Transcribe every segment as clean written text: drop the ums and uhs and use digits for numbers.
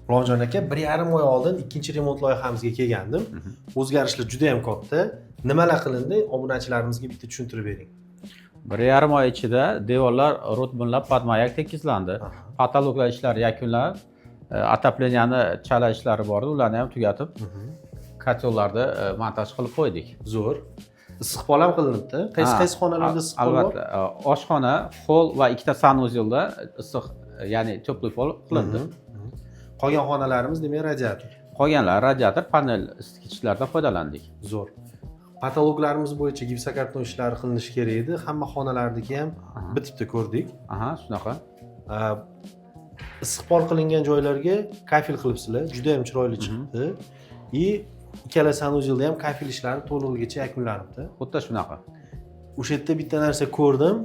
Quvonjon aka, 1,5 oy oldin ikkinchi remont loyihamizga kelgandim. O'zgarishlar juda yam katta. Nimalar qilindi, obunachilarimizga bitta tushuntirib bering. 1,5 oy ichida devorlar ротбунлab под маяк tekizlandi. Потолок lar ishlari yakunlanib, отопления ni chala ishlari bor edi, ularni ham tugatib, котёл larni montaj qilib qo'ydik. Zo'r. Issiqpol ham qilinibdi. Qaysi Ha, qaysi xonalarda issiqpol bor? Albatta, oshxona, холл va ikkita санузел da issiq, ya'ni теплый pol qilindi. Qolgan xonalarimiz, demak, radiator. Qolganlar radiator, panel isitgichlardan foydalandik. Zo'r. Потолок larimiz bo'yicha gipsokarton ishlari qilinishi kerak edi. Hamma xonalarniki ham bitibdi, ko'rdik. Aha, shunaqa. Issiqpol qilingan joylarga kafel qilibsizlar, juda ham chiroyli chiqibdi. И ikkala санузел da ham kafel ishlari to'lig'igacha yakunlanibdi. Xuddi shunaqa. O'sha yerda bitta narsa ko'rdim.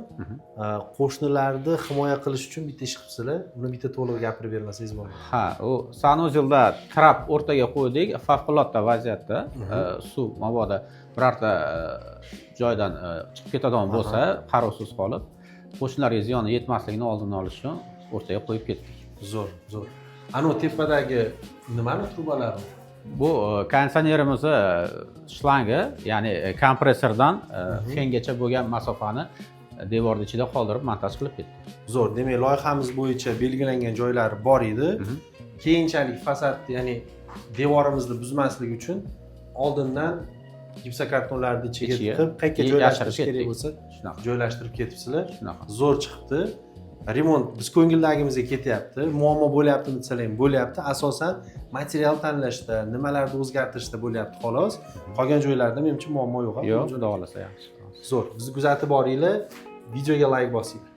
Qo'shnilarni himoya qilish uchun bitta ish qilibsizlar. Uni bitta to'liq gapirib bermasangiz bo'lmaydi. Ha, u санузел da trap o'rtaga qo'ydik favqulodda vaziyatda. Suv mabodo birorta joydan chiqib ketadigan bo'lsa, qarovsiz qolib, qo'shnilarga ziyoni yetmasligini oldini olish uchun o'rtaga qo'yib ketdik. Zo'r, zo'r. Anavi tepadagi nimani trubalari? Bu konditsionerimizni shlangi, ya'ni kompressordan fengacha bo'lgan masofani devorni ichida qoldirib, montaj qilib ketdik. Zo'r. Demak, loyihamiz bo'yicha belgilangan joylari bor edi. Keyinchalik fasad, ya'ni devorimizni buzmaslik uchun oldindan gipsokartonlarni ichiga Ichiga tiqib, qayerga yashirib joylashtirish kerak ketdik. bo'lsa, Shunaqa. joylashtirib ketibsizlar. Shunaqa. Zo'r chiqibdi. Remont biz ko'ngildagimizga ketyapti. Muammo bo'lyaptimi desalar ham, bo'lyapti. Asosan material tanlashda, nimalarni o'zgartirishda bo'lyapti, xolos. Qolgan joylarda, menimcha, muammo yo'q, a? Yo'q, xudo xohlasa, yaxshi. Zo'r. Bizni kuzatib boringlar, videoga layk bosinglar.